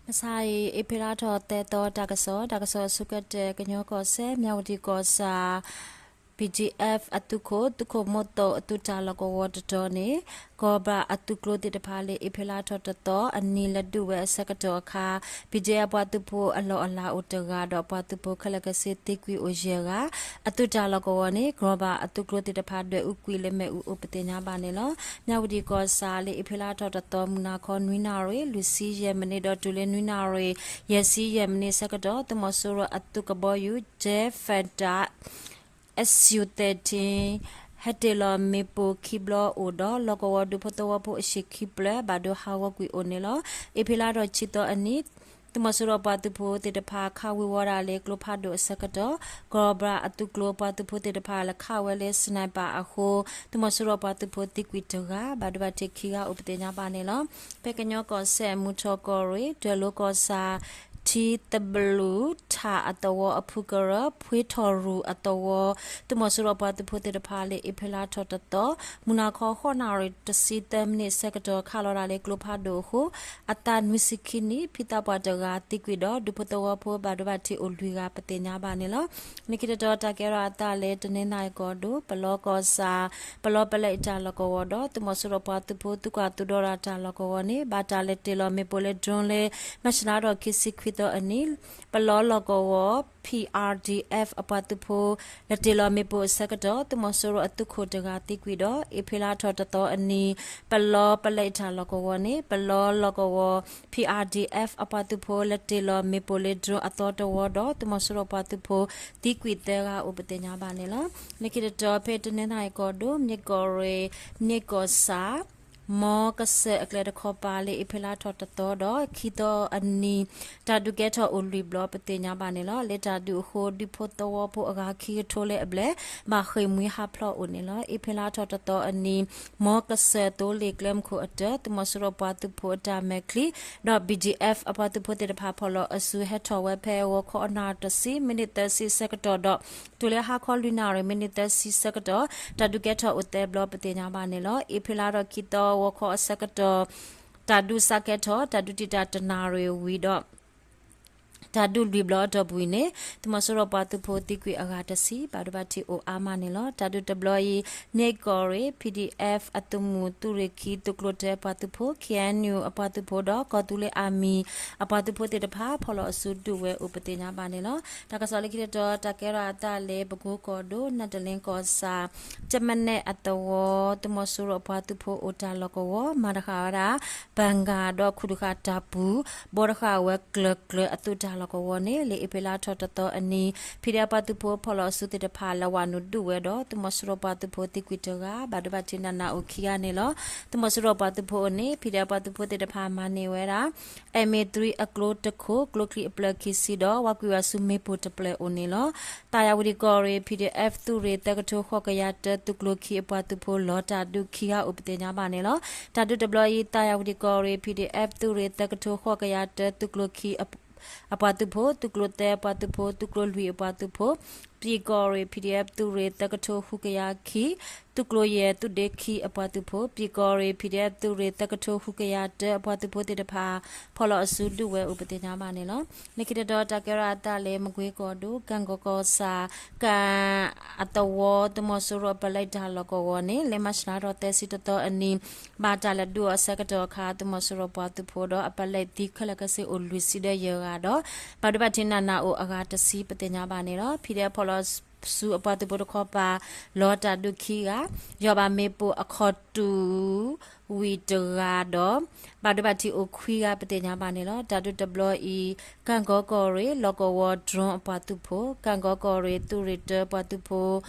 မဆါအံၤ အ့ဖြ့လါထီၣ်သၢသီ တၢ်ကစီၣ်, တၢ်ကစီၣ်အဆိကတၢၢ် ကညီကီၢ်စဲၣ် မၠၣ်ဝတံၣ်ကီၢ်ဆၣ် BGF အသုးခိၣ် သုးခိၣ်မိၢ်သိးအသုးတၢ်လီၢ်ကဝီၤတတီၤန့ၣ် ကီၢ်ဘြၣ်အသုးကျိၤသ့ၣ်တဖၣ်လၢ အ့ဖြ့လါထီၣ်တသီအနံၤ လဲၤဒုးဝဲအဆၢကတီၢ်အခါ BGF အပှၤသုးဖိအလီၢ်အလၤအိၣ်တဂၤဒီး အပှၤသုးဖိခဲလၢာ်ခဲဆ့သံကွံာ်အိၣ်ယဲၢ်ဂၤ, အသုးတၢ်လီၢ်ကဝီၤန့ၣ် ကီၢ်ဘြၣ်အသုးကျိၤသ့ၣ်တဖၣ်ဒွဲၣ်အူကွံာ်လၢမ့ၣ်အူအိၣ်ပသ့ၣ်ညါဘၣ်န့ၣ်လီၤ. မၠၣ်ဝတံၣ်ကီၢ်ဆၣ်လၢ အ့ဖြ့လါထီၣ်တသီ မုၢ်နၤခီနွံနၣ်ရံၣ် လွံၢ်ဆံယဲၢ်မံးနံး ဒီးတုၤလၢနွံနၣ်ရံၣ် ယဲၢ်ဆံယဲၢ်မံးနံးဆၢကတီၢ် သုးမီၤစိရိၤအသုးကဘီယူၤ Jet Fighter အ Su thirteen ဟဲတ့ၢ်လီၤမ့ၣ်ပိၢ်ခံဘျီအိၣ်ဒီး လီၢ်ကဝီၤဒူဖိသဝီဖိအဟံၣ်ခံဖျၢၣ် ဘၣ်ဒိဟးဂီၤကွံာ်အိၣ်န့ၣ်လီၤ. အ့ဖြ့လါထီၣ်ခံသီအနံၤ သုးမီၤစိရိၤပှၤသုးဖိသ့ၣ်တဖၣ် ခးဝ့ၤဝီၤဒၣ်လၢကျိဖးဒိၣ်အဆၢကတီၢ် ကီၢ်ဘြၣ်အသုးကျိၤပှၤသုးဖိသ့ၣ်တဖၣ် လဲၤခးဝဲလၢ sniper အဃိ သုးမီၤစိရိၤပှၤသုးဖိသံကွံာ်တဂၤ ဘၣ်ဒိဘၣ်ထံးခံဂၤအိၣ်ပသ့ၣ်ညါဘၣ်န့ၣ်လီၤ. ဖဲကညီကီၢ်စဲၣ် မုၢ်ထီၣ်ကီၢ်ရ့ၣ် ဒွဲၣ်လိၤကီၢ်ဆၣ် ထံသဘျုးထၣ်အသဝီအဖုကရၢ ဖှ့ထီၣ်ရူၢ်အသဝီ သုးမီၤစိရိၤပှၤသုးဖိသ့ၣ်တဖၣ်လၢ အ့ဖြ့လါထီၣ်တသီ မုၢ်နၤခီဃိးနၣ်ရံၣ် တဆံသၢမံးနံးဆၢကတီၢ် ခးလီၤဒၣ်လၢကျိဖးဒိၣ်အဃိ အသးနွံဆံခံနံၣ် ဖံသးပှၢ်တဂၤသံကွံာ်ဒီး ဒူဖိသဝီဖိဘၣ်ဒိဘၣ်ထံးအိၣ်လွံၢ်ဂၤပသ့ၣ်ညါဘၣ်န့ၣ်လီၤ. လၢခံတတီၤ တၢ်ကဲထီၣ်အသးလၢ တနီသရံၣ်ကီၢ်ဒိၣ် ပလီကီၢ်ဆၣ် ပလီပလဲအတၢ်လီၢ်ကဝီၤဒီး သုးမီၤစိရိၤပှၤသုးဖိ သုးကွၢ်သုးဒီတၢ်လီၢ်ကဝီၤန့ၣ် ဘၣ်တၢ်လဲၤတ့ၢ်လီၤမ့ၣ်ပိၢ်လၢ drone လၢ မၢ်ၡးလါထီၣ်ခံဆံခွံသီအနံၤ ပလီလီၢ်ကဝီၤ P R D F အပှၤသုးဖိ လဲၤတ့ၢ်လီၤမ့ၣ်ပိၢ်အဆၢကတီၢ် သုးမီၤစိရိၤအသုးခိၣ်တဂၤသံကွံာ်ဒီး အ့ဖြ့လါထီၣ်တသီအနံၤ ပလီပလဲအတၢ်လီၢ်ကဝီၤန့ၣ် ပလီလီၢ်ကဝီၤ P R D F အပှၤသုးဖိ လဲၤတ့ၢ်လီၤမ့ၣ်ပိၢ်လၢ drone အသီတဝီဒီး သုးမီၤစိရိၤပှၤသုးဖိ သံကွံာ်သၢဂၤအိၣ်ပသ့ၣ်ညါဘၣ်န့ၣ်လီၤ. လၢခံတတီၤ ဖဲတနီသရံၣ်ကီၢ်ဒိၣ် မ့ၢ်ကီၢ်ရ့ၣ် မ့ၢ်ကီၢ်ဆၣ် မ်ကစၢၢ်အကျဲတခီပၤလၢ အ့ဖြ့လါထီၣ်တသီဒီး ခံသီအနံၤ တၢ်ဒုးကဲထီၣ်အိၣ်လွံၢ်ဘျီပသ့ၣ်ညါဘၣ်န့ၣ်လီၤ. လၢတၢ်ဒုးအဃိ ဒူဖိသဝီဖိအဂၤခံကထိလၢအဘျဲၣ် ဘၣ်ဃ့ၢ်မှံဟးဖျိးအိၣ်န့ၣ်လီၤ. အ့ဖြ့လါထီၣ်တသီအနံၤ မ်ကစၢၢ်သိလ့ၣ်ကျဲမုၢ်ခိၣ်အတၢၢ် သုးမီၤစိရိၤပှၤသုးဖိအတၢ်မဲာ်ချံ ဒီး B G F အပှၤသုးဖိသ့ၣ်တဖၣ် ဖီၣ်လီၤအစုဟဲထီၣ်ဝဲဖဲ ဂီၤခီအနၣ်ရံၣ်တဆံ မံးနံးသၢဆံဆၢကတီၢ်ဒီး တုၤလၢဟါခီလွံၢ်နၣ်ရံၣ် မံးနံးသၢဆံဆၢကတီၢ် တၢ်ဒုးကဲထီၣ်အိၣ်သၢဘျီပသ့ၣ်ညါဘၣ်န့ၣ်လီၤ. အ့ဖြ့လါထီၣ်ခံသီ ဂီၤခီအဆၢကတီၢ် တၢ်ဒုးစးကဲထီၣ် တၢ်ဒုးတံာ်တာ်တနၣ်ရံၣ်ဝံၤဒီး တၢ်ဒုးလွံၢ်ဘျီအတီၢ်ပူၤအံၤန့ၣ် သုးမီၤစိရိၤပှၤသုးဖိသံကွံာ်အဂၤတဆံ ဘၣ်ဒိဘၣ်ထံးအိၣ်အါမးန့ၣ်လီၤ. တၢ်ဒုးတဘျီအံၤ မ့ၢ်ကီၢ်ရ့ၣ် P D F အသုးမုၢ်သုးရ့ၣ်ခံ သုးကျိၤတၢအပှၤသုးဖိ K N U အပှၤသုးဖိဒီး ကီၢ်သူလ့ၤ Army အပှၤသုးဖိသ့ၣ်တဖၣ် ဖီၣ်လီၤအစုဒုးဝဲအိၣ်ပသ့ၣ်ညါဘၣ်န့ၣ်လီၤ. တၢ်ကစီၣ်လၢခံတတီၤ တၢ်ကဲထီၣ်အသးလၢ ပကိကီၢ်ဒိၣ် နၢ်တလ့ကီၢ်ဆၣ် ကၠမနဲၣ်အသဝီ သုးမီၤစိရိၤအပှၤသုးဖိအိၣ်တၢ်လီၢ်ကဝီၤ မၤတဃာ်ဝဲဒၣ် ဘၣ်ဂၣ်ဒီးခူၣ်တဃာ်တၢ်ပူၤ ဘှီတဃာ်ဝဲကျၢၤကျၢၤအသုးတၢ်လီၢ်ကဝီၤန့ၣ် လၢအ့ဖြ့လါထီၣ်တသီအနံၤ P D F ပှၤသုးဖိဖီၣ်လီၤအစုသ့ၣ်တဖၣ် လဲၤဝးနုာ်ဒုးဝဲဒီး သုးမီၤစိရိၤပှၤသုးဖိသံကွံာ်တဂၤ ဘၣ်ဒိဘၣ်ထံးနးနးအိၣ်ခံဂၤန့ၣ်လီၤ. သုးမီၤစိရိၤပှၤသုးဖိအအိၣ်န့ၣ် P D F ပှၤသုးဖိသ့ၣ်တဖၣ်မၤန့ၢ်ဝဲဒၣ် M A three အကျိတခိၣ် ကျိချံအဖျၢၣ်ခံဆံဒီး ဝးကွံာ်ဝဲဆူမ့ၣ်ပိၢ်တဖျၢၣ်အိၣ်န့ၣ်လီၤ. သးယၤဝတံၣ်ကီၢ်ရ့ၣ် P D F သုးရ့ၣ်သၢကထိဃိးကယၤတၢ သုးကျိၤခံအပှၤသုးဖိလီၤတၢ်ဒုးခံဂၤအိၣ်ပသ့ၣ်ညါဘၣ်န့ၣ်လီၤ. တၢ်ဒုးတဘျီအံၤ သးယၤဝတံၣ်ကီၢ်ရ့ၣ် P D F သုးရ့ၣ်သၢကထိဃိးကယၤတၢ သုးကျိၤခံ အပှၤသုးဖိ, သုးကျိၤသၢအပှၤသုးဖိ, သုးကျိၤလွံၢ်အပှၤသုးဖိ, ပၠ့ၣ်ကီၢ်ရ့ၣ် P D F သုးရ့ၣ်သၢကထိဃုကယၤခံ, သုးကျိၤယဲၢ် သုးဒ့ခံအပှၤသုးဖိ, ပၠ့ၣ်ကီၢ်ရ့ၣ် P D F သုးရ့ၣ်သၢကထိဃုကယၤတၢ အပှၤသုးဖိသ့ၣ်တဖၣ် ဖီၣ်လီၤအစုဒုးဝဲအိၣ်ပသ့ၣ်ညါဘၣ်န့ၣ်လီၤ. လၢခံတတီၤ တၢ်ကဲထီၣ်အသးလၢ မကွ့ကီၢ်ဒိၣ် ကၣ်ကီကီၢ်ဆၣ် ကၣ်အသဝီ သုးမီၤစိရိၤအပလဲတၢ်လီၢ်ကဝီၤန့ၣ် လၢမၢ်ၡးလါထီၣ်သၢဆံတသီအနံၤ ဘၣ်တၢ်လဲၤဒုးအီၤအဆၢကတီၢ်အခါ သုးမီၤစိရိၤပှၤသုးဖိဒီးအပလဲသံခဲလၢာ်ခဲဆ့အိၣ်လွံၢ်ဆံဒီးယဲၢ်ဂၤဒီး ဘၣ်ဒိဘၣ်ထံးနးနးအိၣ်အဂၤတဆံပသ့ၣ်ညါဘၣ်န့ၣ်လီၤ. ဖံးဒဲးဖီၣ်လီၤစုအပှၤသုးဖိတခီပၤ လီၤတၢ်ဒုးခံဂၤ, ယီၢ်ဘၣ်မ့ၣ်ပိၢ်အခီၣ်တူာ်ဝံၤတဂၤဒီး ဘၣ်ဒိဘၣ်ထံးအိၣ်ခွံဂၤပသ့ၣ်ညါဘၣ်န့ၣ်လီၤ. တၢ်ဒုးတဘျီအံၤ ကၣ်ကီကီၢ်ရ့ၣ် လီၢ်ကဝီၤ drone အပှၤသုးဖိ, ကၣ်ကီကီၢ်ရ့ၣ် သုးရ့ၣ်တၢအပှၤသုးဖိ,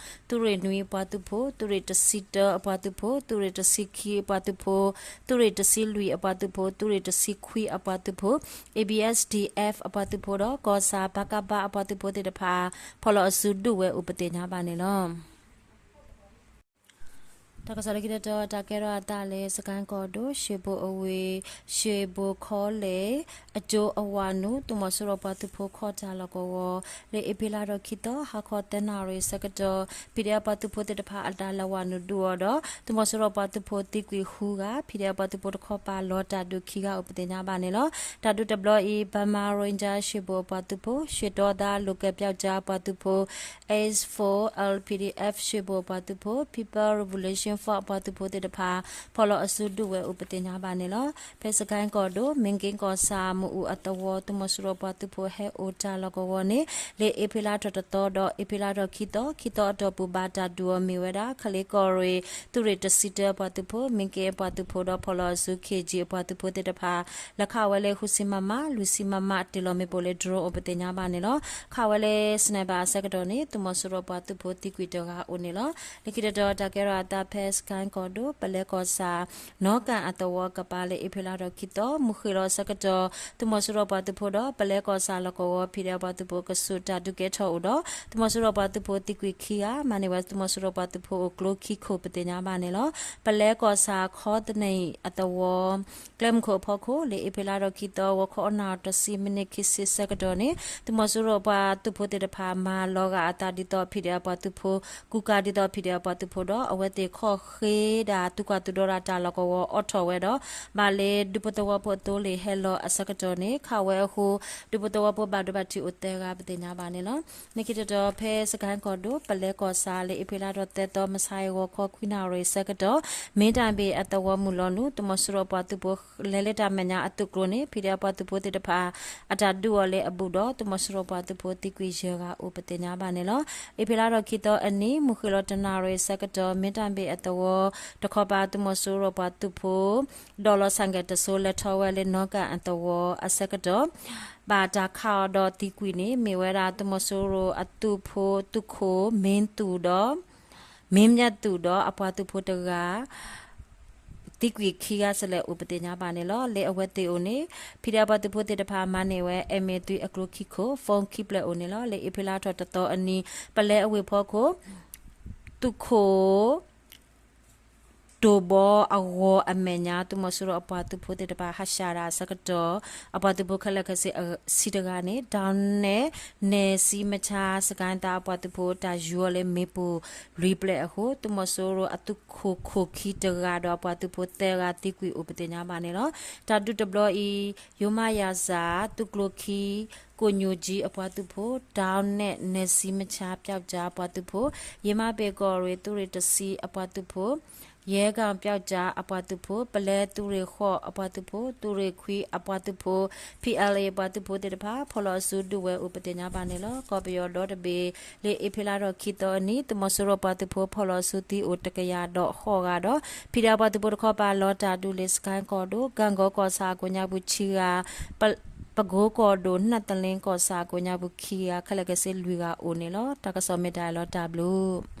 သုးရ့ၣ်နွံအပှၤသုးဖိ, သုးရ့ၣ်တဆံတၢအပှၤသုးဖိ, သုးရ့ၣ်တဆံခံအပှၤသုးဖိ, သုးရ့ၣ်တဆံလွံၢ်အပှၤသုးဖိ, သုးရ့ၣ်တဆံခွံအပှၤသုးဖိ, A B S D F အပှၤသုးဖိဒီး ကီၢ်ဆၣ် ပကဖ အပှၤသုးဖိသ့ၣ်တဖၣ် ဖီၣ်လီၤအစုဒုးဝဲအိၣ်ပသ့ၣ်ညါဘၣ်န့ၣ်လီၤ. တၢ်ကစီၣ်လၢခံတတီၤ တၢ်ကဲထီၣ်အသးလၢ စကဲၣ်ကီၢ်ဒိၣ် ရှ့ၣ်ဘိၣ်အဝ့ၢ် ရှ့ၣ်ဘိၣ်ခီလဲၣ် အကၠိအဝၤနုာ် သုးမီၤစိရိၤပှၤသုးဖိခီၣ်တၢ်လီၢ်ကဝီၤ လၢအ့ဖြ့လါထီၣ်ခံသီ ဟါခီသၢနၣ်ရံၣ်ဆၢကတီၢ် ဖံးဒဲးအပှၤသုးဖိသ့ၣ်တဖၣ်အတၢ်လဲၤဝၤနုာ်ဒုးအီၤဒီး သုးမီၤစိရိၤပှၤသုးဖိသံကွံာ်ဃုဂၤ ဖံးဒဲးအပှၤသုးဖိတခီပၤလီၤတၢ်ဒုးခံဂၤအိၣ် ပသ့ၣ်ညါဘၣ်န့ၣ်လီၤ. တၢ်ဒုးတဘျီအံၤ Burma Ranger ရှ့ၣ်ဘိၣ်အပှၤသုးဖိ ရှ့ၣ်တီသါ လူၤကဲပျောက်ကျား အပှၤသုးဖိ Ace Force L P D F ရှ့ၣ်ဘိၣ်အပှၤသုးဖိ People Revolution Force အပှၤသုးဖိသ့ၣ်တဖၣ် ဖီၣ်လီၤအစုဒုးဝဲအိၣ် ပသ့ၣ်ညါဘၣ်န့ၣ်လီၤ. ဖဲစကဲၣ်ကီၢ်ဒိၣ် မ့ၣ်က့ၣ်ကီၢ်ဆၣ် မ့ၣ်အူအသဝီ သုးမီၤစိရိၤပှၤသုးဖိဟဲအိၣ်တၢ်လီၢ်ကဝီၤန့ၣ် လၢအ့ဖြ့လါထီၣ်တသီဒီး အ့ဖြ့လါထီၣ်ခံသီ ခံသီအတီၢ်ပူၤ ဘၣ်တၢ်ဒုးအီၤမ့ၢ်ဝဲဒၣ် ခလ့ကီၢ်ရ့ၣ် သုးရ့ၣ်တဆံတၢအပှၤသုးဖိ မ့ၣ်က့ၣ်အပှၤသုးဖိဒီး ဖီၣ်လီၤအစု ခ့ၣ်ကၠံၣ် အပှၤသုးဖိသ့ၣ်တဖၣ် လၢခးဝဲလၢ ဃုဆံ မမ လွံၢ်ဆံ မမ တ့ၢ်လီၤမ့ၣ်ပိၢ်လၢ drone အိၣ် ပသ့ၣ်ညါဘၣ်န့ၣ်လီၤ. ခးဝဲလၢ sniper အဆၢကတီၢ်န့ၣ် သုးမီၤစိရိၤပှၤသုးဖိသံကွံာ်တဂၤအိၣ်န့ၣ်လီၤ. လၢခံတတီၤ တၢ်ကဲထီၣ်အသးဖဲစကဲၣ်ကီၢ်ဒိၣ် ပလဲကီၢ်ဆၣ် နီၣ်ကၣ်အသဝီကပၤ လၢအ့ဖြ့လါထီၣ်ခံသီ မုၢ်ဃ့ၢ်လီၤအဆၢကတီၢ် သုးမီၤစိရိၤပှၤသုးဖိဒီး ပလဲကီၢ်ဆၣ်လီၢ်ကဝီၤ ဖံးဒဲးအပှၤသုးဖိ ကဆူးတၢ်ဒုးကဲထီၣ်အိၣ်ဒီး သုးမီၤစိရိၤပှၤသုးဖိသံကွံာ်ခံဂၤ မၤန့ၢ်ဝဲသုးမီၤစိရိၤပှၤသုးဖိအိၣ်ကျိခံခိၣ် ပသ့ၣ်ညါဘၣ်န့ၣ်လီၤ. ပလဲကီၢ်ဆၣ် ခီသနံၣ်အသဝီ ကျဲမုၢ်ခိၣ်အဖီခိၣ် လၢအ့ဖြ့လါထီၣ်ခံသီ ဂီၤခီအနၣ်ရံၣ်တဆံ မံးနံးခံဆံဆၢကတီၢ်န့ၣ် သုးမီၤစိရိၤပှၤသုးဖိသ့ၣ်တဖၣ် မၤလီၤဂာ်အသးဒ်သိး ဖံးဒဲးအပှၤသုးဖိ ကူကၤဒ်သိး ဖံးဒဲးအပှၤသုးဖိဒီး အဝဲသ့ၣ်ခီၣ်ဃ့ဒၣ် သုးကွၢ်သုးဒီတၢ်လီၢ်ကဝီၤအိးထီၣ်ဝဲဒီး ဘၣ်လၢဒူဖိသဝီဖိအသိလ့ၣ်ဟဲလီၤအဆၢကတီၢ်န့ၣ် ခးဝဲအဃိ ဒူဖိသဝီဖိဘၣ်ဒိဘၣ်ထံးအိၣ်သၢဂၤ ပသ့ၣ်ညါဘၣ်န့ၣ်လီၤ. လၢခံတတီၤ ဖဲစကဲၣ်ကီၢ်ဒိၣ် ပလဲကီၢ်ဆၣ် လၢအ့ဖြ့လါထီၣ်သၢသီ မုၢ်ဆါအံၤ ဂီၤခီခွံနၣ်ရံၣ်ဆၢကတီၢ် မ့ၢ်တၢ်ဘ့ၣ်အသဝီမုၢ်လီၤနုာ် သုးမီၤစိရိၤပှၤသုးဖိ လဲၤလၢတၢ်မဲာ်ညါအသုးကျိၤန့ၣ် ဖံးဒဲးအပှၤသုးဖိသ့ၣ်တဖၣ် အတၢ်ဒုးအီၤလၢအဘူးဒီး သုးမီၤစိရိၤပှၤသုးဖိသံကွံာ်ယဲၢ်ဂၤအိၣ် ပသ့ၣ်ညါဘၣ်န့ၣ်လီၤ. အ့ဖြ့လါထီၣ်ခံသီအနံၤ မုၢ်ဃ့ၢ်လီၤတနၣ်ရံၣ်ဆၢကတီၢ် မ့ၢ်တၢ်ဘ့ၣ်အသဝီတခီပၤ သုးမီၤစိရိၤပှၤသုးဖိ ဒီးလီၤဆၣ်ကဲၣ်တစိၤ လဲၤထီၣ်ဝဲလၢနီၣ်ကၣ်အသဝီအဆၢကတီၢ် ဘၣ်တၢ်ခးအီၤဒီးသံကွံာ်န့ၣ် မ့ၢ်ဝဲဒၣ်သုးမီၤစိရိၤအသုးဖိသုးခိၣ် မ့ၢ်သူၣ်ဒီး မ့ၢ်မျၢ်သူၣ်ဒီးအပှၤသုးဖိတဂၤ သံကွံာ်ခံဂၤစ့ၢ်ကီးအိၣ် ပသ့ၣ်ညါဘၣ်န့ၣ်လီၤ. လၢအဝဲသ့ၣ်အိၣ်န့ၣ် ဖံးဒဲးအပှၤသုးဖိသ့ၣ်တဖၣ်မၤန့ၢ်ဝဲ အမ့ၢ်သွံအကျိခံခိၣ် phone ခံဖျၢၣ်အိၣ်န့ၣ်လီၤ. လၢအ့ဖြ့လါထီၣ်တသီအနံၤ ပလဲအဝ့ၢ်ဖီခိၣ် သုးခိၣ် တိၢ်ဘီအဂီၤအမဲာ်ညါ သုးမီၤစိရိၤအပှၤသုးဖိသ့ၣ်တဖၣ် ဟးဆှဲးဒၣ်အဆၢကတီၢ် အပှၤသုးဖိခဲလၢာ်ခဲဆ့ဆံတဂၤန့ၣ် ဒီးနဲၣ်နဲၣ်စံမဆါ စကဲၣ်သးအပှၤသုးဖိတၢ်ယူၤအီၤလၢမ့ၣ်ပိၢ်လွံၢ်ဖျၢၣ်အဃိ သုးမီၤစိရိၤအသုးခိၣ်ခိၣ်ခံတဂၤဒီးအပှၤသုးဖိသၢဂၤသံကွံာ်အိၣ် ပသ့ၣ်ညါဘၣ်န့ၣ်လီၤ. တၢ်ဒုးတဘျီအံၤ ယိၤမးယၤစၢ် သုးကျိခံ ကိၣ်ညိၣ်ကၠံအပှၤသုးဖိ ဒီးနဲၣ်နဲၣ်စံမဆါ ပျောက်ကျား အပှၤသုးဖိ ယမၤပ့ၣ်ကီၢ်ရ့ၣ် သုးရ့ၣ်တဆံအပှၤသုးဖိ ယဲၢ်ကၣ်ပျောက်ကျား အပှၤသုးဖိ ပလဲသုးရ့ၣ်ဃိးအပှၤသုးဖိ သုးရ့ၣ်ခွံအပှၤသုးဖိ ဖံးအၣ်လ့ၣ်အပှၤသုးဖိသ့ၣ်တဖၣ် ဖီၣ်လီၤအစုဒုးဝဲအိၣ် ပသ့ၣ်ညါဘၣ်န့ၣ်လီၤ. ကီၢ်ပယီၤဒီတဘ့ၣ် လၢအ့ဖြ့လါထီၣ်ခံသီအနံၤ သုးမီၤစိရိၤပှၤသုးဖိဖီၣ်လီၤအစုသံအိၣ်တကယၤဒီးဃိးဂၤဒီး ဖံးဒဲးအပှၤသုးဖိတခီပၤလီၤတၢ်ဒုးလၢ စကဲၣ်ကီၢ်ဒိၣ် ကၣ်ကီကီၢ်ဆၣ်အကိးညါပူၤခံဂၤ ပကိကီၢ်ဒိၣ် နၢ်သလ့ကီၢ်ဆၣ်အကိးညါပူၤခံဂၤ ခဲလၢာ်ခဲဆ့လွံၢ်ဂၤအိၣ်န့ၣ်လီၤ. တၢ်ကစီၣ်မ့ၢ်တၢ်အံၤလီၤ တၢ်ဘျုး